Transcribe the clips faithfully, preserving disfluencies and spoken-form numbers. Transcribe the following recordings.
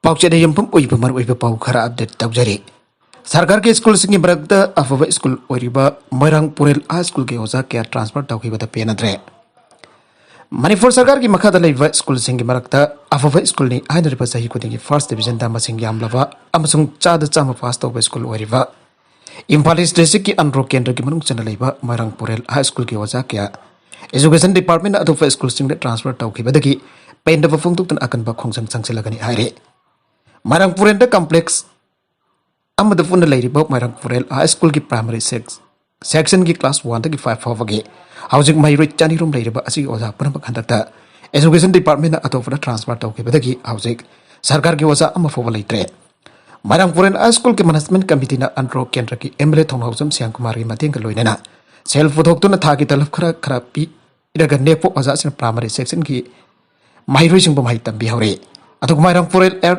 ꯄꯥꯎꯆꯦꯗ ꯌꯨꯝꯐꯝ ꯑꯣꯏꯕ ꯃꯔꯨꯑꯣꯏꯕ ꯄꯥꯎ ꯈꯔ ꯑꯞꯗꯦꯠ ꯇꯧꯖꯔꯤ꯫ ꯁꯔꯀꯥꯔꯒꯤ ꯁ꯭ꯀꯨꯜꯁꯤꯡꯒꯤ ꯃꯔꯛꯇ ꯑꯐꯕ ꯁ꯭ꯀꯨꯜ ꯑꯣꯏꯔꯤꯕ ꯃꯣꯏꯔꯥꯡ ꯄꯨꯔꯦꯜ ꯍꯥꯏ ꯁ꯭ꯀꯨꯜꯒꯤ ꯑꯣꯖꯥ ꯀꯌꯥ ꯇ꯭ꯔꯥꯟꯁꯐꯔ ꯇꯧꯈꯤꯕꯗ ꯄꯦꯟꯅꯗ꯭ꯔꯦ꯫ ꯃꯅꯤꯄꯨꯔ ꯁꯔꯀꯥꯔꯒꯤ ꯃꯈꯥꯗ ꯂꯩꯕ ꯁ꯭ꯀꯨꯜꯁꯤꯡꯒꯤ ꯃꯔꯛꯇ ꯑꯐꯕ ꯁ꯭ꯀꯨꯜꯅꯤ ꯍꯥꯏꯅꯔꯤꯕ ꯆꯍꯤ ꯈꯨꯗꯤꯡꯒꯤ ꯐꯥꯔꯁ ꯗꯤꯕꯤꯖꯟꯗ ꯃꯁꯤꯡ ꯌꯥꯝꯂꯕ ꯑꯃꯁꯨꯡ ꯆꯥꯗ ꯆꯥꯝꯃ ꯄꯥꯁ ꯇꯧꯕ ꯁ꯭ꯀꯨꯜ ꯑꯣꯏꯔꯤꯕ ꯏꯝꯐꯥꯜ ꯏꯁ ꯗꯤꯁꯇ꯭ꯔꯤꯛꯀꯤ ꯑꯟꯗ꯭ꯔꯣ ꯀꯦꯟꯗ꯭ꯔꯒꯤ ꯃꯅꯨꯡ ꯆꯟꯅ ꯂꯩꯕ ꯃꯣꯏꯔꯥꯡ ꯄꯨꯔꯦꯜ ꯍꯥꯏ ꯁ꯭ꯀꯨꯜꯒꯤ ꯑꯣꯖꯥ ꯀꯌꯥ ꯏꯖꯨꯀꯦꯁꯟ ꯗꯤꯄꯥꯔꯠꯃꯦꯟꯅ ꯑꯇꯣꯞꯄ ꯁ꯭ꯀꯨꯜꯁꯤꯡꯗ ꯇ꯭ꯔꯥꯟꯁꯐꯔ ꯇꯧꯈꯤꯕꯗꯒꯤ ꯄꯦꯟꯗꯕ ꯐꯣꯡꯗꯣꯛꯇꯨꯅ ꯑꯀꯟꯕ ꯈꯣꯡꯖꯪ ꯆꯪꯁꯤꯜꯂꯒꯅꯤ ꯍꯥꯏꯔꯤ꯫ ꯃꯣꯏꯔꯥꯡ ꯄꯨꯔꯦꯜꯗ ꯀꯝꯄ꯭ꯂꯦꯛꯁ ꯑꯃꯗ ꯄꯨꯟꯅ ꯂꯩꯔꯤꯕ ꯃꯣꯏꯔꯥꯡ ꯄꯨꯔꯦꯜ ꯍꯥꯏ ꯁ꯭ꯀꯨꯜꯒꯤ ꯄ꯭ꯔꯥꯏꯃꯔꯤ ꯁꯦꯛ-, ꯁꯦꯛꯁꯟꯒꯤ ꯀ꯭ꯂꯥꯁ ꯋꯥꯟꯗꯒꯤ ꯐꯥꯏꯚ ꯐꯥꯎꯕꯒꯤ ꯍꯧꯖꯤꯛ ꯃꯍꯩꯔꯣꯏ ꯆꯅꯤꯔꯣꯝ ꯂꯩꯔꯤꯕ ꯑꯁꯤꯒꯤ ꯑꯣꯖꯥ ꯄꯨꯝꯅꯃꯛ ꯍꯟꯗꯛꯇ ꯏꯖꯨꯀꯦꯁꯟ ꯗꯤꯄꯥꯔꯠꯃꯦꯟꯅ ꯑꯇꯣꯞꯄꯗ ꯇ꯭ꯔꯥꯟꯁꯐꯔ ꯇꯧꯈꯤꯕꯗꯒꯤ ꯍꯧꯖꯤꯛ ꯁꯔꯀꯥꯔꯒꯤ ꯑꯣꯖꯥ ꯑꯃ ꯐꯥꯎꯕ ꯂꯩꯇ꯭ꯔꯦ꯫ ꯃꯣꯏꯔꯥꯡ ꯄꯨꯔꯦꯜ ꯍꯥꯏ ꯁ꯭ꯀꯨꯜꯒꯤ ꯃꯦꯅꯦꯖꯃꯦꯟꯠ ꯀꯃꯤꯇꯤꯅ ꯑꯟꯗ꯭ꯔꯣ ꯀꯦꯟꯗ꯭ꯔꯒꯤ ꯑꯦꯝ ꯑꯦꯜ ꯑꯦ ꯊꯣꯡꯅꯥꯎꯖꯝ ꯁ꯭ꯌꯥꯝꯀꯨꯃꯥꯔꯒꯤ ꯃꯇꯦꯡꯒ ꯂꯣꯏꯅꯅ ꯁꯦꯜ ꯄꯨꯊꯣꯛꯇꯨꯅ ꯊꯥꯒꯤ ꯇꯂꯕ ꯈꯔ ꯈꯔ ꯄꯤꯔꯒ ꯅꯦꯛꯄ ꯑꯣꯖꯥꯁꯤꯡꯅ ꯄ꯭ꯔꯥꯏꯃꯔꯤ ꯁꯦꯛꯁꯟꯒꯤ ꯃꯍꯩꯔꯣꯏꯁꯤꯡꯕꯨ ꯃꯍꯩ ꯇꯝꯕꯤꯍꯧꯔꯤ꯫ ꯑꯗꯨꯒ ꯃꯣꯏꯔꯥꯡ ꯄꯨꯔꯦꯜ ꯑꯦꯜ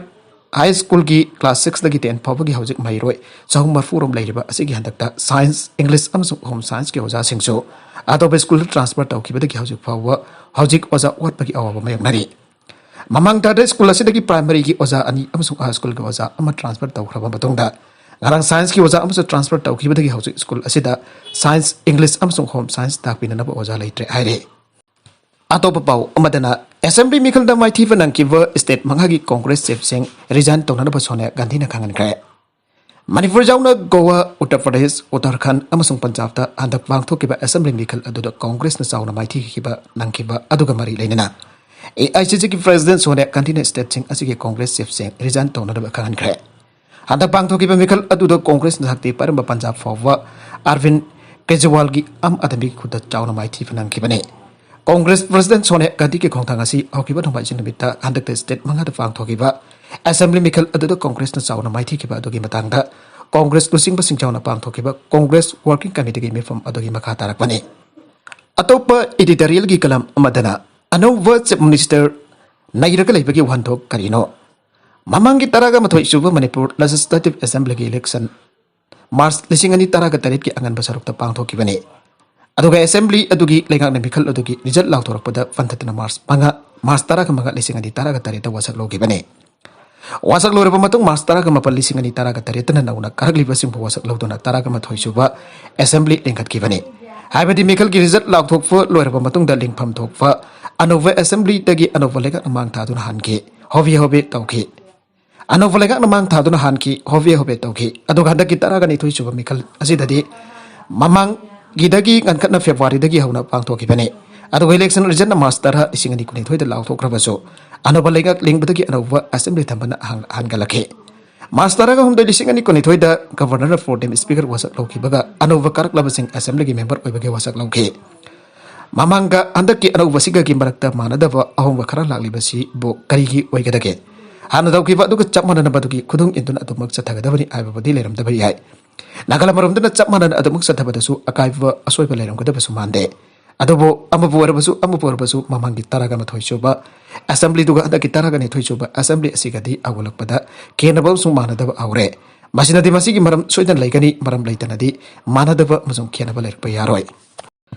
ꯍꯥꯏ ꯁ꯭ꯀꯨꯜꯒꯤ ꯀ꯭ꯂꯥꯁ ꯁꯤꯛꯁꯇꯒꯤ ꯇꯦꯟ ꯐꯥꯎꯕꯒꯤ ꯍꯧꯖꯤꯛ ꯃꯍꯩꯔꯣꯏ ꯆꯍꯨꯝ ꯃꯔꯤꯐꯨ ꯔꯣꯝ ꯂꯩꯔꯤꯕ ꯑꯁꯤꯒꯤ ꯍꯟꯗꯛꯇ ꯁꯥꯏꯟꯁ, ꯏꯪꯂꯤꯁ ꯑꯃꯁꯨꯡ ꯍꯣꯝ ꯁꯥꯏꯟꯁꯀꯤ ꯑꯣꯖꯥꯁꯤꯡꯁꯨ ꯑꯇꯣꯞꯄ ꯁ꯭ꯀꯨꯜꯗ ꯇ꯭ꯔꯥꯟꯁꯐꯔ ꯇꯧꯈꯤꯕꯗꯒꯤ ꯍꯧꯖꯤꯛ ꯐꯥꯎꯕ ꯍꯧꯖꯤꯛ ꯑꯣꯖꯥ ꯋꯥꯠꯄꯒꯤ ꯑꯋꯥꯕ ꯃꯥꯌꯣꯛꯅꯔꯤ꯫ ꯃꯃꯥꯡ ꯊꯥꯗ ꯁ꯭ꯀꯨꯜ ꯑꯁꯤꯗꯒꯤ ꯄ꯭ꯔꯥꯏꯃꯔꯤꯒꯤ ꯑꯣꯖꯥ ꯑꯅꯤ ꯑꯃꯁꯨꯡ ꯍꯥꯏ ꯁ꯭ꯀꯨꯜꯒꯤ ꯑꯣꯖꯥ ꯑꯃ ꯇ꯭ꯔꯥꯟꯁꯐꯔ ꯇꯧꯈ꯭ꯔꯕ ꯃꯇꯨꯡꯗ ꯉꯔꯥꯡ ꯁꯥꯏꯟꯁꯀꯤ ꯑꯣꯖꯥ ꯑꯃꯁꯨ ꯇ꯭ꯔꯥꯟꯁꯐꯔ ꯇꯧꯈꯤꯕꯗꯒꯤ ꯍꯧꯖꯤꯛ ꯁ꯭ꯀꯨꯜ ꯑꯁꯤꯗ ꯁꯥꯏꯟꯁ, ꯏꯪꯂꯤꯁ ꯑꯃꯁꯨꯡ ꯍꯣꯝ ꯁꯥꯏꯟꯁ ꯇꯥꯛꯄꯤꯅꯅꯕ ꯑꯣꯖꯥ ꯂꯩꯇ꯭ꯔꯦ ꯍꯥꯏꯔꯤ꯫ ꯑꯇꯣꯞꯄ ꯄꯥꯎ ꯑꯃꯗꯅ, ꯑꯦꯁꯦꯝꯕ꯭ꯂꯤ ꯃꯤꯈꯜꯗ ꯃꯥꯏꯊꯤꯕ ꯅꯪꯈꯤꯕ ꯁ꯭ꯇꯦꯠ ꯃꯉꯥꯒꯤ ꯀꯣꯡꯒ꯭ꯔꯦꯁ ꯆꯤꯐꯁꯤꯡ ꯔꯤꯖꯥꯏꯟ ꯇꯧꯅꯅꯕ ꯁꯣꯅꯤꯌꯥ ꯒꯥꯟꯙꯤꯅ ꯈꯪꯍꯟꯈ꯭ꯔꯦ꯫ ꯃꯅꯤꯄꯨꯔ ꯌꯥꯎꯅ ꯒꯣꯋꯥ, ꯎꯠꯇꯔ ꯄ꯭ꯔꯗꯦꯁ, ꯎꯠꯇꯔꯈꯟꯗ ꯑꯃꯁꯨꯡ ꯄꯟꯖꯥꯕꯇ ꯍꯟꯗꯛ ꯄꯥꯡꯊꯣꯛꯈꯤꯕ ꯑꯦꯁꯦꯝꯕ꯭ꯂꯤ ꯃꯤꯈꯜ ꯑꯗꯨꯗ ꯀꯣꯡꯒ꯭ꯔꯦꯁꯅ ꯆꯥꯎꯅ ꯃꯥꯏꯊꯤꯈꯤꯕ ꯅꯪꯈꯤꯕ ꯑꯗꯨꯒ ꯃꯔꯤ ꯂꯩꯅꯅ, ꯑꯦ ꯑꯥꯏ ꯁꯤ ꯁꯤꯒꯤ ꯄ꯭ꯔꯦꯁꯤꯗꯦꯟꯠ ꯁꯣꯅꯤꯌꯥ ꯒꯥꯟꯙꯤꯅ ꯁ꯭ꯇꯦꯠꯁꯤꯡ ꯑꯁꯤꯒꯤ ꯀꯣꯡꯒ꯭ꯔꯦꯁ ꯆꯤꯐꯁꯤꯡ ꯔꯤꯖꯥꯏꯟ ꯇꯧꯅꯅꯕ ꯈꯪꯍꯟꯈ꯭ꯔꯦ꯫ ꯍꯟꯗꯛ ꯄꯥꯡꯊꯣꯛꯈꯤꯕ ꯃꯤꯈꯜ ꯑꯗꯨꯗ ꯀꯣꯡꯒ꯭ꯔꯦꯁꯅ ꯁꯛꯇꯤ ꯄꯥꯏꯔꯝꯕ ꯄꯟꯖꯥꯕ ꯐꯥꯎꯕ ꯑꯔꯕꯤꯟ ꯀꯦꯖ꯭ꯔꯤꯋꯥꯜꯒꯤ ꯑꯥꯝ ꯑꯥꯗꯃꯤꯒꯤ ꯈꯨꯠꯇ ꯆꯥꯎꯅ ꯃꯥꯏꯊꯤꯕ ꯅꯪꯈꯤꯕꯅꯤ꯫ ꯀꯣꯡꯒ꯭ꯔꯦꯁ ꯄ꯭ꯔꯦꯁꯤꯗꯦꯟꯠ ꯁꯣꯅꯤꯌꯥ ꯒꯥꯟꯙꯤꯒꯤ ꯈꯣꯡꯊꯥꯡ ꯑꯁꯤ ꯍꯧꯈꯤꯕ ꯅꯣꯡꯃꯥꯏꯖꯤꯡ ꯅꯨꯃꯤꯠꯇ ꯍꯟꯗꯛꯇ ꯁ꯭ꯇꯦꯠ ꯃꯉꯥꯗ ꯄꯥꯡꯊꯣꯛꯈꯤꯕ ꯑꯦꯁꯦꯝꯕ꯭ꯂꯤ ꯃꯤꯈꯜ ꯑꯗꯨꯗ ꯀꯣꯡꯒ꯭ꯔꯦꯁꯅ ꯆꯥꯎꯅ ꯃꯥꯏꯊꯤꯈꯤꯕ ꯑꯗꯨꯒꯤ ꯃꯇꯥꯡꯗ ꯀꯣꯡꯒ꯭ꯔꯦꯁ ꯂꯨꯆꯤꯡꯕꯁꯤꯡ ꯌꯥꯎꯅ ꯄꯥꯡꯊꯣꯛꯈꯤꯕ ꯀꯣꯡꯒ꯭ꯔꯦꯁ ꯋꯥꯔꯀꯤꯡ ꯀꯃꯤꯇꯤꯒꯤ ꯃꯤꯐꯝ ꯑꯗꯨꯒꯤ ꯃꯈꯥ ꯇꯥꯔꯛꯄꯅꯤ꯫ ꯑꯇꯣꯞꯄ ꯏꯗꯤꯇꯣꯔꯤꯌꯦꯜꯒꯤ ꯀꯂꯝ ꯑꯃꯗꯅ, ꯑꯅꯧꯕ ꯆꯤꯐ ꯃꯤꯅꯤꯁꯇꯔ ꯅꯩꯔꯒ ꯂꯩꯕꯒꯤ ꯋꯥꯍꯟꯊꯣꯛ ꯀꯔꯤꯅꯣ? ꯃꯃꯥꯡꯒꯤ ꯇꯔꯥꯒ ꯃꯥꯊꯣꯏ ꯁꯨꯕ ꯃꯅꯤꯄꯨꯔ ꯂꯦꯖꯤꯁꯂꯦꯇꯤꯚ ꯑꯦꯁꯦꯝꯕ꯭ꯂꯤꯒꯤ ꯏꯂꯦꯛꯁꯟ ꯃꯥꯔꯆ ꯂꯤꯁꯤꯡ ꯑꯅꯤ ꯇꯔꯥꯒ ꯇꯔꯦꯠꯀꯤ ꯑꯉꯟꯕ ꯁꯔꯨꯛꯇ ꯄꯥꯡꯊꯣꯛꯈꯤꯕꯅꯤ꯫ ꯑꯗꯨꯒ ꯑꯦꯁꯦꯝꯕ꯭ꯂꯤ ꯑꯗꯨꯒꯤ ꯂꯩꯉꯥꯛꯅ ꯃꯤꯈꯜ ꯑꯗꯨꯒꯤ ꯔꯤꯖꯜꯠ ꯂꯥꯎꯊꯣꯔꯛꯄꯗ ꯄꯟꯊꯠꯇꯨꯅ ꯃꯥꯔꯆ ꯃꯉꯥ, ꯃꯥꯔꯆ ꯇꯔꯥꯒ ꯃꯉꯥ, ꯂꯤꯁꯤꯡ ꯑꯅꯤ ꯇꯔꯥꯒ ꯇꯔꯦꯠꯇ ꯋꯥꯁꯛ ꯂꯧꯈꯤꯕꯅꯤ꯫ ꯋꯥꯁꯛ ꯂꯣꯏꯔꯕ ꯃꯇꯨꯡ ꯃꯥꯔꯆ ꯇꯔꯥꯒ ꯃꯥꯄꯟ ꯂꯤꯁꯤꯡ ꯑꯅꯤ ꯇꯔꯥꯒ ꯇꯔꯦꯠꯇꯅ ꯅꯧꯅ ꯀꯥꯔꯛꯂꯤꯕꯁꯤꯡꯕꯨ ꯋꯥꯁꯛ ꯂꯧꯗꯨꯅ ꯇꯔꯥꯒ ꯃꯥꯊꯣꯏ ꯁꯨꯕ ꯑꯦꯁꯦꯝꯕ꯭ꯂꯤ ꯂꯤꯡꯈꯠꯈꯤꯕꯅꯤ꯫ ꯍꯥꯏꯕꯗꯤ ꯃꯤꯈꯜꯒꯤ ꯔꯤꯖꯜꯠ ꯂꯥꯎꯊꯣꯛꯄ ꯂꯣꯏꯔꯕ ꯃꯇꯨꯡꯗ ꯂꯤꯡꯐꯝ ꯊꯣꯛꯄ ꯑꯅꯧꯕ ꯑꯦꯁꯦꯝꯕ꯭ꯂꯤꯗꯒꯤ ꯑꯅꯧꯕ ꯂꯩꯉꯥꯛꯅ ꯃꯥꯡ ꯊꯥꯗꯨꯅ ꯍꯥꯟꯈꯤ, ꯍꯣꯕꯦ ꯍꯣꯕꯦ ꯇꯧꯈꯤ꯫ ꯑꯅꯧꯕ ꯂꯩꯉꯥꯛꯅ ꯃꯥꯡ ꯊꯥꯗꯨꯅ ꯍꯥꯟꯈꯤ, ꯍꯣꯕꯦ ꯍꯣꯕꯦ ꯇꯧꯈꯤ꯫ ꯑꯗꯨꯒ ꯍꯟꯗꯛꯀꯤ ꯇꯔꯥꯒ ꯅꯤꯊꯣꯏ ꯁꯨꯕ ꯃꯤꯈꯜ ꯑꯁꯤꯗꯗꯤ ꯃꯃꯥꯡꯒꯤꯗꯒꯤ ꯉꯟꯈꯠꯅ ꯐꯦꯕ꯭ꯔꯨꯋꯥꯔꯤꯗꯒꯤ ꯍꯧꯅ ꯄꯥꯡꯊꯣꯛꯈꯤꯕꯅꯤ꯫ ꯑꯗꯨꯒ ꯏꯂꯦꯛꯁꯟ ꯔꯤꯖꯜꯠꯅ ꯃꯥꯔꯆ ꯇꯔꯥ ꯂꯤꯁꯤꯡ ꯑꯅꯤ ꯀꯨꯟꯅꯤꯊꯣꯏꯗ ꯂꯥꯎꯊꯣꯛꯈ꯭ꯔꯕꯁꯨ ꯑꯅꯧꯕ ꯂꯩꯉꯥꯛ ꯂꯤꯡꯕꯗꯒꯤ ꯑꯅꯧꯕ ꯑꯦꯁꯦꯝꯕ꯭ꯂꯤ ꯊꯝꯕꯅ ꯍꯥꯡ-, ꯍꯥꯟꯒꯠꯂꯛꯈꯤ꯫ ꯃꯥꯔꯆ ꯇꯔꯥꯒ ꯍꯨꯝꯗꯣꯏ ꯂꯤꯁꯤꯡ ꯑꯅꯤ ꯀꯨꯟꯅꯤꯊꯣꯏꯗ ꯒꯕꯔꯅꯔꯅ ꯄ꯭ꯔꯣ ꯇꯦꯝ ꯁ꯭ꯄꯤꯀꯔ ꯋꯥꯁꯛ ꯂꯧꯈꯤꯕꯒ ꯑꯅꯧꯕ ꯀꯥꯔꯛꯂꯕꯁꯤꯡ ꯑꯦꯁꯦꯝꯕ꯭ꯂꯤꯒꯤ ꯃꯦꯝꯕꯔ ꯑꯣꯏꯕꯒꯤ ꯋꯥꯁꯛ ꯂꯧꯈꯤ꯫ ꯃꯃꯥꯡꯒ ꯍꯟꯗꯛꯀꯤ ꯑꯅꯧꯕꯁꯤꯒꯒꯤ ꯃꯔꯛꯇ ꯃꯥꯟꯅꯗꯕ ꯑꯍꯣꯡꯕ ꯈꯔ ꯂꯥꯛꯂꯤꯕꯁꯤꯕꯨ ꯀꯔꯤꯒꯤ ꯑꯣꯏꯒꯗꯒꯦ? ꯍꯥꯟꯅ ꯇꯧꯈꯤꯕ ꯑꯗꯨꯒ ꯆꯞ ꯃꯥꯟꯅꯅꯕꯗꯨꯒꯤ ꯈꯨꯗꯨꯡ ꯏꯟꯗꯨꯅ ꯑꯗꯨꯃꯛ ꯆꯠꯊꯒꯗꯕꯅꯤ ꯍꯥꯏꯕꯕꯨꯗꯤ ꯂꯩꯔꯝꯗꯕ ꯌꯥꯏ꯫ ꯅꯥꯒꯥꯂꯝ ꯃꯔꯣꯝꯗꯅ ꯆꯞ ꯃꯥꯟꯅꯅ ꯑꯗꯨꯃꯛ ꯆꯠꯊꯕꯗꯁꯨ ꯑꯀꯥꯏꯕ ꯑꯁꯣꯏꯕ ꯂꯩꯔꯝꯒꯗꯕꯁꯨ ꯃꯥꯟꯗꯦ꯫ ꯑꯗꯨꯕꯨ ꯑꯃꯕꯨ ꯑꯣꯏꯔꯕꯁꯨ ꯑꯃꯕꯨ ꯑꯣꯏꯔꯕꯁꯨ ꯃꯃꯥꯡꯒꯤ ꯇꯔꯥꯒ ꯃꯥꯊꯣꯏ ꯁꯨꯕ ꯑꯦꯁꯦꯝꯕ꯭ꯂꯤꯗꯨꯒ ꯍꯟꯗꯛꯀꯤ ꯇꯔꯥꯒ ꯅꯤꯊꯣꯏ ꯁꯨꯕ ꯑꯦꯁꯦꯝꯕ꯭ꯂꯤ ꯑꯁꯤꯒꯗꯤ ꯍꯧꯒꯠꯂꯛꯄꯗ ꯈꯦꯠꯅꯕ ꯑꯃꯁꯨꯡ ꯃꯥꯟꯅꯗꯕ ꯍꯧꯔꯦ꯫ ꯃꯁꯤꯅꯗꯤ ꯃꯁꯤꯒꯤ ꯃꯔꯝ ꯁꯣꯏꯗꯅ ꯂꯩꯒꯅꯤ, ꯃꯔꯝ ꯂꯩꯇꯅꯗꯤ ꯃꯥꯟꯅꯗꯕ ꯑꯃꯁꯨꯡ ꯈꯦꯠꯅꯕ ꯂꯩꯔꯛꯄ ꯌꯥꯔꯣꯏ꯫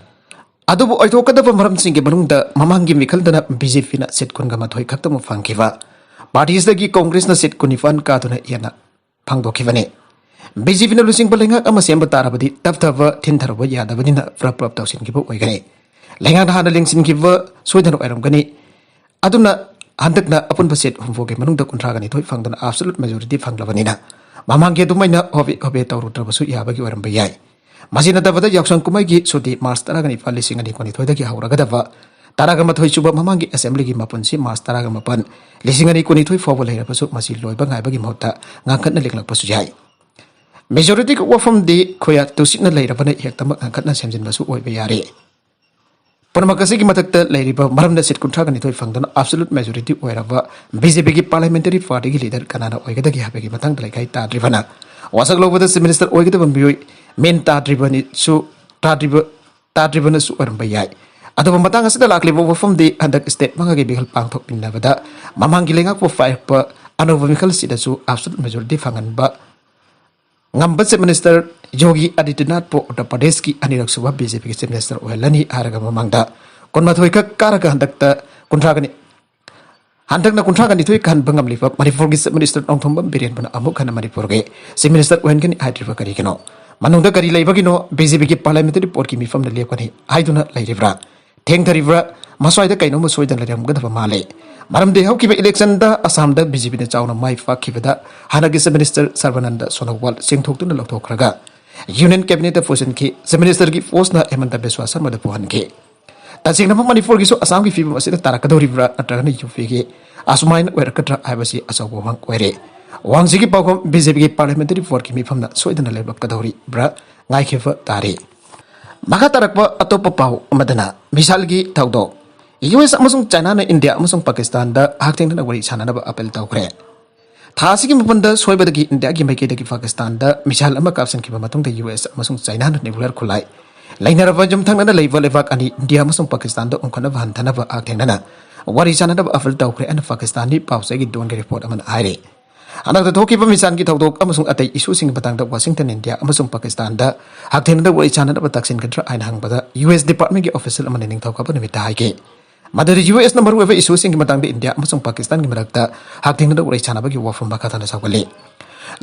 ꯑꯗꯨꯕꯨ ꯑꯣꯏꯊꯣꯛꯀꯗꯕ ꯃꯔꯝꯁꯤꯡꯒꯤ ꯃꯅꯨꯡꯗ ꯃꯃꯥꯡꯒꯤ ꯃꯤꯈꯜꯗꯅ ꯕꯤ ꯖꯦ ꯄꯤꯅ ꯁꯤꯠ ꯀꯨꯟꯒ ꯃꯥꯊꯣꯏ ꯈꯛꯇꯃꯛ ꯐꯪꯈꯤꯕ, ꯄꯥꯔꯇꯤꯁꯤꯗꯒꯤ ꯀꯣꯡꯒ꯭ꯔꯦꯁꯅ ꯁꯤꯠ ꯀꯨꯟꯅꯤꯄꯥꯟ ꯀꯥꯗꯨꯅ ꯍꯦꯟꯅ ꯐꯪꯗꯣꯛꯈꯤꯕꯅꯤ꯫ ꯕꯤ ꯖꯦ ꯄꯤꯅ ꯂꯨꯆꯤꯡꯕ ꯂꯩꯉꯥꯛ ꯑꯃ ꯁꯦꯝꯕ ꯇꯥꯔꯕꯗꯤ ꯇꯞꯊꯕ ꯊꯤꯟꯊꯔꯨꯕ ꯌꯥꯗꯕꯅꯤꯅ ꯄ꯭ꯔꯞ ꯄ꯭ꯔꯞ ꯇꯧꯁꯤꯟꯈꯤꯕ ꯑꯣꯏꯒꯅꯤ꯫ ꯂꯩꯉꯥꯛꯅ ꯍꯥꯟꯅ ꯂꯤꯡꯁꯤꯟꯈꯤꯕ ꯁꯣꯏꯗꯅ ꯑꯣꯏꯔꯝꯒꯅꯤ꯫ ꯑꯗꯨꯅ ꯍꯟꯗꯛꯅ ꯑꯄꯨꯟꯕ ꯁꯤꯠ ꯍꯨꯝꯐꯨꯒꯤ ꯃꯅꯨꯡꯗ ꯀꯨꯟꯊ꯭ꯔꯥꯒ ꯅꯤꯊꯣꯏ ꯐꯪꯗꯨꯅ ꯑꯦꯕꯁꯣꯂꯨꯠ ꯃꯦꯖꯣꯔꯤꯇꯤ ꯐꯪꯂꯕꯅꯤꯅ ꯃꯃꯥꯡꯒꯤ ꯑꯗꯨꯃꯥꯏꯅ ꯍꯣꯕꯦ ꯍꯣꯕꯦ ꯇꯧꯔꯨꯗ꯭ꯔꯕꯁꯨ ꯌꯥꯕꯒꯤ ꯑꯣꯏꯔꯝꯕ ꯌꯥꯏ꯫ ꯃꯁꯤ ꯅꯠꯇꯕꯗ ꯌꯥꯎꯁꯪ ꯀꯨꯝꯍꯩꯒꯤ ꯁꯨꯇꯤ ꯃꯥꯔꯆ ꯇꯔꯥꯒ ꯅꯤꯄꯥꯟ ꯂꯤꯁꯤꯡ ꯑꯅꯤ ꯀꯨꯟꯅꯤꯊꯣꯏꯗꯒꯤ ꯍꯧꯔꯒꯗꯕ ꯇꯔꯥꯒ ꯃꯥꯊꯣꯏ ꯁꯨꯕ ꯃꯃꯥꯡꯒꯤ ꯑꯦꯁꯦꯝꯕ꯭ꯂꯤꯒꯤ ꯃꯄꯨꯟꯁꯤ ꯃꯥꯔꯆ ꯇꯔꯥꯒ ꯃꯥꯄꯟ ꯂꯤꯁꯤꯡ ꯑꯅꯤ ꯀꯨꯟꯅꯤꯊꯣꯏ ꯐꯥꯎꯕ ꯂꯩꯔꯕꯁꯨ ꯃꯁꯤ ꯂꯣꯏꯕ ꯉꯥꯏꯕꯒꯤ ꯃꯍꯨꯠꯇ ꯉꯥꯡꯈꯠꯅ ꯂꯤꯡꯂꯛꯄꯁꯨ ꯌꯥꯏ꯫ ꯃꯦꯖꯣꯔꯤꯇꯤꯒꯤ ꯋꯥꯐꯝꯗꯤ ꯈꯣꯏꯌꯥ ꯇꯨꯁꯤꯠꯅ ꯂꯩꯔꯕꯅ ꯍꯦꯛꯇꯃꯛ ꯉꯥꯡꯈꯠꯅ ꯁꯦꯝꯖꯤꯟꯕꯁꯨ ꯑꯣꯏꯕ ꯌꯥꯔꯦ꯫ ꯄꯨꯝꯅꯃꯛ ꯑꯁꯤꯒꯤ ꯃꯊꯛꯇ ꯂꯩꯔꯤꯕ ꯃꯔꯝꯅ ꯁꯤꯠ ꯀꯨꯟꯊ꯭ꯔꯥꯒ ꯅꯤꯊꯣꯏ ꯐꯪꯗꯨꯅ ꯑꯦꯕꯁꯣꯂꯨꯠ ꯃꯦꯖꯣꯔꯤꯇꯤ ꯑꯣꯏꯔꯕ ꯕꯤ ꯖꯦ ꯄꯤꯒꯤ ꯄꯥꯔꯂꯤꯌꯥꯃꯦꯟꯇꯔꯤ ꯄꯥꯔꯇꯤꯒꯤ ꯂꯤꯗꯔ ꯀꯅꯥꯅ ꯑꯣꯏꯒꯗꯒꯦ ꯍꯥꯏꯕꯒꯤ ꯃꯇꯥꯡꯗ ꯂꯩꯈꯥꯏ ꯇꯥꯗ꯭ꯔꯤꯕꯅ ꯋꯥꯁꯛ ꯂꯧꯕꯗ ꯆꯤꯐ ꯃꯤꯅꯤꯁꯇꯔ ꯑꯣꯏꯒꯗꯕ ꯃꯤꯑꯣꯏ ꯃꯦꯟ ꯇꯥꯗ꯭ꯔꯤꯕꯅꯤꯁꯨ, ꯇꯥꯗ꯭ꯔꯤꯕ, ꯇꯥꯗ꯭ꯔꯤꯕꯅꯁꯨ ꯑꯣꯏꯔꯝꯕ ꯌꯥꯏ꯫ ꯑꯗꯨꯕꯨ ꯃꯇꯥꯡ ꯑꯁꯤꯗ ꯂꯥꯛꯂꯤꯕ ꯋꯥꯐꯝꯗꯤ ꯍꯟꯗꯛ ꯁ꯭ꯇꯦꯠ ꯃꯉꯥꯒꯤ ꯃꯤꯈꯜ ꯄꯥꯡꯊꯣꯛꯃꯤꯟꯅꯕꯗ ꯃꯃꯥꯡꯒꯤ ꯂꯩꯉꯥꯛꯄꯨ ꯄꯥꯏꯔꯛꯄ ꯑꯅꯧꯕ ꯃꯤꯈꯜꯁꯤꯗꯁꯨ ꯑꯦꯕꯁꯣꯂꯨꯠ ꯃꯦꯖꯣꯔꯤꯇꯤ ꯐꯪꯍꯟꯕ ꯉꯝꯕ ꯆꯤꯐ ꯃꯤꯅꯤꯁꯇꯔ ꯌꯣꯒꯤ ꯑꯥꯗꯤꯇ꯭ꯌꯅꯥꯊꯄꯨ ꯎꯠꯇꯔ ꯄ꯭ꯔꯗꯦꯁꯀꯤ ꯑꯅꯤꯔꯛ ꯁꯨꯕ ꯕꯤ ꯖꯦ ꯄꯤꯒꯤ ꯆꯤꯐ ꯃꯤꯅꯤꯁꯇꯔ ꯑꯣꯏꯍꯜꯂꯅꯤ ꯍꯥꯏꯔꯒ ꯃꯃꯥꯡꯗ ꯀꯨꯟꯃꯥꯊꯣꯏ ꯈꯛ ꯀꯥꯔꯒ ꯍꯟꯗꯛꯇ ꯀꯨꯟꯊ꯭ꯔꯥꯒꯅꯤ ꯍꯟꯗꯛꯅ ꯀꯨꯟꯊ꯭ꯔꯥꯒ ꯅꯤꯊꯣꯏ ꯀꯥꯍꯟꯕ ꯉꯝꯂꯤꯕ ꯃꯅꯤꯄꯨꯔꯒꯤ Chief Minister ꯅꯣꯡꯊꯣꯝꯕꯝ ꯕꯤꯔꯦꯟꯕꯅ ꯑꯃꯨꯛ ꯍꯟꯅ ꯃꯅꯤꯄꯨꯔꯒꯤ Chief Minister ꯑꯣꯏꯍꯟꯒꯅꯤ ꯍꯥꯏꯗ꯭ꯔꯤꯕ ꯀꯔꯤꯒꯤꯅꯣ? ꯃꯅꯨꯡꯗ ꯀꯔꯤ ꯂꯩꯕꯒꯤꯅꯣ? BJPꯒꯤ Parliamentary Boardꯀꯤ ꯃꯤꯐꯝꯗ ꯂꯦꯞꯀꯅꯤ ꯍꯥꯏꯗꯨꯅ ꯂꯩꯔꯤꯕ꯭ꯔꯥ? ꯊꯦꯡꯊꯔꯤꯕ꯭ꯔꯥ? ꯃꯁ꯭ꯋꯥꯏꯗ ꯀꯩꯅꯣꯝꯃ ꯁꯣꯏꯗꯅ ꯂꯩꯔꯝꯒꯗꯕ ꯃꯥꯜꯂꯦ꯫ ꯃꯔꯝꯗꯤ ꯍꯧꯈꯤꯕ electionꯗ ꯑꯁꯥꯝꯗ BJPꯅ ꯆꯥꯎꯅ ꯃꯥꯏ ꯄꯥꯛꯈꯤꯕꯗ ꯍꯥꯟꯅꯒꯤ Chief Minister ꯁꯔꯕꯥꯅꯟꯗ ꯁꯣꯅꯣꯋꯥꯜ ꯆꯦꯡꯊꯣꯛꯇꯨꯅ ꯂꯧꯊꯣꯛꯈ꯭ꯔꯒ Union Cabinetꯇ ꯄꯨꯁꯤꯟꯈꯤ꯫ Chief Ministerꯒꯤ postꯅ ꯍꯦꯃꯟꯇ ꯕꯤꯁ꯭ꯋꯥ ꯁꯔꯃꯗ ꯄꯨꯍꯟꯈꯤ꯫ ꯇꯁꯦꯡꯅꯃꯛ ꯃꯅꯤꯄꯨꯔꯒꯤꯁꯨ ꯑꯁꯥꯝꯒꯤ ꯐꯤꯕꯝ ꯑꯁꯤꯗ ꯇꯥꯔꯛꯀꯗꯧꯔꯤꯕ꯭ꯔꯥ ꯅꯠꯇ꯭ꯔꯒꯅ UPꯒꯤ ꯑꯁꯨꯃꯥꯏꯅ ꯑꯣꯏꯔꯛꯀꯗ꯭ꯔꯥ ꯍꯥꯏꯕꯁꯤ ꯑꯆꯧꯕ ꯋꯥꯍꯪ ꯑꯣꯏꯔꯦ꯫ ꯋꯥꯍꯪꯁꯤꯒꯤ ꯄꯥꯎꯈꯨꯝ BJPꯒꯤ Parliamentary Boardꯀꯤ ꯃꯤꯐꯝꯅ ꯁꯣꯏꯗꯅ ꯂꯩꯔꯛꯀꯗꯧꯔꯤꯕ꯭ꯔꯥ ꯉꯥꯏꯈꯤꯕ ꯇꯥꯔꯦ꯫ ꯃꯈꯥ ꯇꯥꯔꯛꯄ ꯑꯇꯣꯞꯄ ꯄꯥꯎ ꯑꯃꯗꯅ missileꯒꯤ ꯊꯧꯗꯣꯛ꯫ US ꯑꯃꯁꯨꯡ Chinaꯅ India ꯑꯃꯁꯨꯡ Pakistanꯗ ꯍꯛꯊꯦꯡꯅꯅ ꯋꯥꯔꯤ ꯁꯥꯟꯅꯅꯕ appeal ꯇꯧꯈ꯭ꯔꯦ꯫ ꯊꯥ ꯑꯁꯤꯒꯤ ꯃꯥꯄꯟꯗ ꯁꯣꯏꯕꯗꯒꯤ Indiaꯒꯤ ꯃꯥꯏꯀꯩꯗꯒꯤ Pakistanꯗ missile ꯑꯃ ꯀꯥꯞꯁꯤꯟꯈꯤꯕ ꯃꯇꯨꯡꯗ US ꯑꯃꯁꯨꯡ Chinaꯅ nuclear ꯈꯨꯠꯂꯥꯏ ꯂꯩꯅꯔꯕ ꯌꯨꯝꯊꯪꯅꯅ ꯂꯩꯕ ꯂꯩꯕꯥꯛ ꯑꯅꯤ India ꯑꯃꯁꯨꯡ Pakistanꯗ ꯎꯪꯈꯠꯅꯕ ꯍꯟꯊꯅꯕ ꯍꯛꯊꯦꯡꯅꯅ ꯋꯥꯔꯤ ꯁꯥꯟꯅꯅꯕ appeal ꯇꯧꯈ꯭ꯔꯦ ꯍꯥꯏꯅ Pakistanꯒꯤ ꯄꯥꯎꯆꯦꯒꯤ Dawnꯒꯤ report ꯑꯃꯅ ꯍꯥꯏꯔꯤ꯫ ꯍꯟꯗꯛꯇ ꯊꯣꯛꯈꯤꯕ missileꯒꯤ ꯊꯧꯗꯣꯛ ꯑꯃꯁꯨꯡ ꯑꯇꯩ issueꯁꯤꯡꯒꯤ ꯃꯇꯥꯡꯗ Washington India ꯑꯃꯁꯨꯡ Pakistanꯗ ꯍꯛꯊꯦꯡꯅꯅ ꯋꯥꯔꯤ ꯁꯥꯟꯅꯅꯕ ꯇꯛꯁꯤꯟꯒꯗ꯭ꯔꯥ ꯍꯥꯏꯅ ꯍꯪꯕꯗ US Departmentꯀꯤ official ꯑꯃꯅ ꯅꯤꯡꯊꯧꯀꯥꯕ ꯅꯨꯃꯤꯠꯇ ꯍꯥꯏꯈꯤ꯫ ꯃꯗꯨꯗꯤ USꯅ ꯃꯔꯨꯑꯣꯏꯕ issueꯁꯤꯡꯒꯤ ꯃꯇꯥꯡꯗ India ꯑꯃꯁꯨꯡ Pakistanꯒꯤ ꯃꯔꯛꯇ ꯍꯛꯊꯦꯡꯅꯅ ꯋꯥꯔꯤ ꯁꯥꯟꯅꯕꯒꯤ ꯋꯥꯐꯝ ꯃꯈꯥ ꯇꯥꯅ ꯁꯧꯒꯠꯂꯤ꯫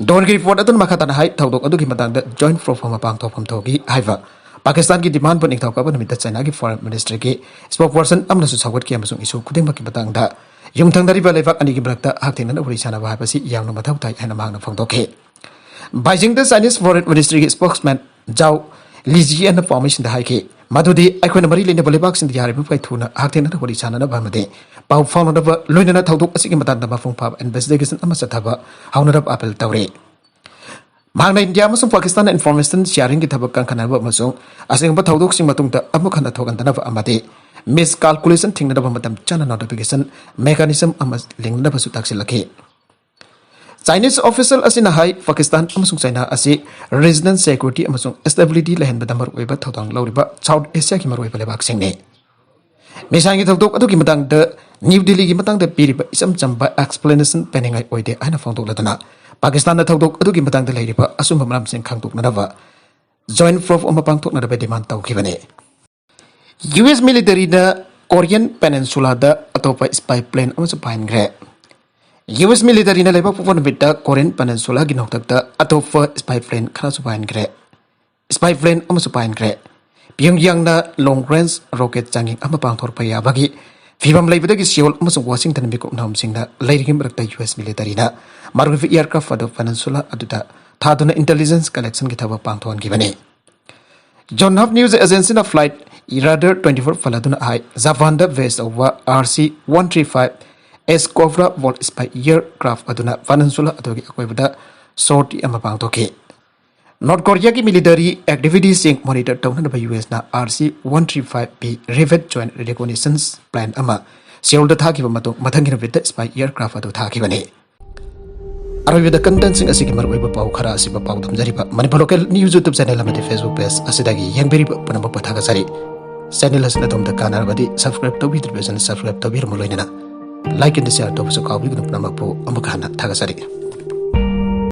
Dawnꯒꯤ report ꯑꯗꯨꯅ ꯃꯈꯥ ꯇꯥꯅ ꯍꯥꯏ, ꯊꯧꯗꯣꯛ ꯑꯗꯨꯒꯤ ꯃꯇꯥꯡꯗ joint probe ꯑꯃ ꯄꯥꯡꯊꯣꯛꯐꯝ ꯊꯣꯛꯏ ꯍꯥꯏꯕ Pakistanꯒꯤ demandꯕꯨ ꯅꯤꯡꯊꯧꯀꯥꯕ ꯅꯨꯃꯤꯠꯇ Chinaꯒꯤ Foreign Ministerꯒꯤ spokesperson ꯑꯃꯅꯁꯨ ꯁꯧꯒꯠꯈꯤ ꯑꯃꯁꯨꯡ issue ꯈꯨꯗꯤꯡꯃꯛꯀꯤ ꯃꯇꯥꯡꯗ ꯌꯨꯝꯊꯪꯅꯔꯤꯕ ꯂꯩꯕꯥꯛ ꯑꯅꯤꯒꯤ ꯃꯔꯛꯇ ꯍꯛꯊꯦꯡꯅꯅ ꯋꯥꯔꯤ ꯁꯥꯟꯅꯕ ꯍꯥꯏꯕꯁꯤ ꯌꯥꯝꯅ ꯃꯊꯧ ꯇꯥꯏ ꯍꯥꯏꯅ ꯃꯍꯥꯛꯅ ꯐꯣꯡꯗꯣꯛꯈꯤ꯫ ꯕꯥꯏꯖꯤꯡꯗ Chinese Foreign Ministryꯒꯤ spokesman Zhao Lijianꯅ ꯄꯥꯎꯃꯤꯁꯤꯡꯗ ꯍꯥꯏꯈꯤ ꯃꯗꯨꯗꯤ ꯑꯩꯈꯣꯏꯅ ꯃꯔꯤ ꯂꯩꯅꯕ ꯂꯩꯕꯥꯛꯁꯤꯡꯗ ꯌꯥꯔꯤꯕ ꯃꯈꯩ ꯊꯨꯅ ꯍꯛꯊꯦꯡꯅꯅ ꯋꯥꯔꯤ ꯁꯥꯟꯅꯅꯕ ꯑꯃꯗꯤ ꯄꯥꯎ ꯐꯥꯎꯅꯅꯕ, ꯂꯣꯏꯅꯅ ꯊꯧꯗꯣꯛ ꯑꯁꯤꯒꯤ ꯃꯇꯥꯡꯗ ꯃꯄꯨꯡ ꯐꯥꯕ investigation ꯑꯃ ꯆꯠꯊꯕ ꯍꯧꯅꯅꯕ appeal ꯇꯧꯔꯤ꯫ ꯃꯍꯥꯛꯅ India ꯑꯃꯁꯨꯡ Pakistanꯅ information sharingꯒꯤ ꯊꯕꯛ ꯀꯟꯈꯠꯅꯕ ꯑꯃꯁꯨꯡ ꯑꯁꯤꯒꯨꯝꯕ ꯊꯧꯗꯣꯛꯁꯤꯡ ꯃꯇꯨꯡꯗ ꯑꯃꯨꯛ ꯍꯟꯅ ꯊꯣꯛꯍꯟꯗꯅꯕ ꯑꯃꯗꯤ miscalculation ꯊꯤꯡꯅꯅꯕ ꯃꯇꯝ ꯆꯥꯅ notification mechanism ꯑꯃ ꯂꯤꯡꯅꯕꯁꯨ ꯇꯥꯛꯁꯤꯜꯂꯛꯈꯤ꯫ Chinese official ꯑꯁꯤꯅ ꯍꯥꯏ, Pakistan ꯑꯃꯁꯨꯡ China ꯑꯁꯤ regional security ꯑꯃꯁꯨꯡ stability ꯂꯩꯍꯟꯕꯗ ꯃꯔꯨꯑꯣꯏꯕ ꯊꯧꯗꯥꯡ ꯂꯧꯔꯤꯕ South Asiaꯒꯤ ꯃꯔꯨꯑꯣꯏꯕ ꯂꯩꯕꯥꯛꯁꯤꯡꯅꯤ꯫ Missileꯒꯤ ꯊꯧꯗꯣꯛ ꯑꯗꯨꯒꯤ ꯃꯇꯥꯡꯗ New Delhiꯒꯤ ꯃꯇꯥꯡꯗ ꯄꯤꯔꯤꯕ ꯏꯆꯝ ꯆꯝꯕ explanation ꯄꯤꯅꯤꯡꯉꯥꯏ ꯑꯣꯏꯗꯦ ꯍꯥꯏꯅ ꯐꯣꯡꯗꯣꯛꯂꯗꯨꯅ Pakistanꯅ ꯊꯧꯗꯣꯛ ꯑꯗꯨꯒꯤ ꯃꯇꯥꯡꯗ ꯂꯩꯔꯤꯕ ꯑꯆꯨꯝꯕ ꯃꯔꯝꯁꯤꯡ ꯈꯪꯗꯣꯛꯅꯅꯕ joint probe ꯑꯃ ꯄꯥꯡꯊꯣꯛꯅꯅꯕ demand ꯇꯧꯈꯤꯕꯅꯤ꯫ US militaryꯅ Korean Peninsula-ꯗ ꯑꯇꯣꯞꯄ spy plane ꯑꯃꯁꯨ ꯄꯥꯏꯍꯟꯈ꯭ꯔꯦ꯫ ꯌꯨ ꯑꯦꯁ military-ꯅ ꯂꯩꯕꯥꯛ ꯄꯣꯛꯄ ꯅꯨꯃꯤꯠꯇ Korean Peninsula-ꯒꯤ ꯅꯣꯡꯊꯛꯇ ꯑꯇꯣꯞꯄ spy plane ꯈꯔꯁꯨ ꯄꯥꯏꯍꯟꯈ꯭ꯔꯦ꯫ Spy plane ꯑꯃꯁꯨ ꯄꯥꯏꯍꯟꯈ꯭ꯔꯦ꯫ Pyongyang-ꯅ long range rocket ꯆꯥꯡꯌꯦꯡ ꯑꯃ ꯄꯥꯡꯊꯣꯔꯛꯄ ꯌꯥꯕꯒꯤ ꯐꯤꯕꯝ ꯂꯩꯕꯗꯒꯤ Seoul ꯑꯃꯁꯨꯡ Washington ꯃꯤꯀꯨꯞ ꯅꯍꯨꯝꯁꯤꯡꯅ ꯂꯩꯔꯤꯉꯩ ꯃꯔꯛꯇ ꯌꯨ ꯑꯦꯁ military-ꯅ ꯃꯔꯨꯑꯣꯏꯕ aircraft ꯑꯗꯨ peninsula ꯑꯗꯨꯗ ꯊꯥꯗꯨꯅ intelligence collection-ꯒꯤ ꯊꯕꯛ ꯄꯥꯡꯊꯣꯛꯍꯟꯈꯤꯕꯅꯤ꯫ Yonhap News Agency-ꯅ flight Radar twenty-four ꯄꯜꯂꯗꯨꯅ ꯍꯥꯏ, ꯖꯄꯥꯟꯗ base ꯇꯧꯕ R C one three five S Cobra Volt spy aircraft ꯑꯗꯨꯅ peninsula ꯑꯗꯨꯒꯤ ꯑꯀꯣꯏꯕꯗ sortie ꯑꯃ ꯄꯥꯡꯊꯣꯛꯈꯤ꯫ North Korea-ꯒꯤ military activity-ꯁꯤꯡ monitor ꯇꯧꯅꯅꯕ U ꯑꯦꯁꯅ R C one three five B Rivet Joint Reconnaissance Plane ꯑꯃ Seoul-ꯗ ꯊꯥꯈꯤꯕ ꯃꯇꯨꯡ, ꯃꯊꯪꯒꯤ ꯅꯨꯃꯤꯠꯇ spy aircraft ꯑꯗꯨ ꯊꯥꯈꯤꯕꯅꯤ꯫ ꯑꯔꯣꯏꯕꯗ content-ꯁꯤꯡ ꯑꯁꯤꯒꯤ ꯃꯔꯨꯑꯣꯏꯕ ꯄꯥꯎ ꯈꯔ ꯑꯁꯤꯕꯨ ꯄꯥꯎꯗꯝꯖꯔꯤꯕ Manipur Local News YouTube channel ꯑꯃꯗꯤ Facebook page ꯑꯁꯤꯗꯒꯤ ꯌꯦꯡꯕꯤꯔꯤꯕ ꯄꯨꯝꯅꯃꯛꯄꯨ ꯊꯥꯒꯠꯆꯔꯤ꯫ Channel ꯑꯁꯤꯅ ꯑꯗꯣꯝꯗ ꯀꯥꯟꯅꯔꯕꯗꯤ subscribe ꯇꯧꯕꯤꯗ꯭ꯔꯤꯕꯁꯤꯡꯅ subscribe ꯇꯧꯕꯤꯔꯝꯃ ꯂꯣꯏꯅꯅ like and share ꯇꯧꯕꯁꯨ ꯀꯥꯎꯕꯤꯒꯅꯨ꯫ ꯄꯨꯝꯅꯃꯛꯄꯨ ꯑꯃꯨꯛꯀ ꯍꯟꯅ ꯊꯥꯒꯠꯆꯔꯤ꯫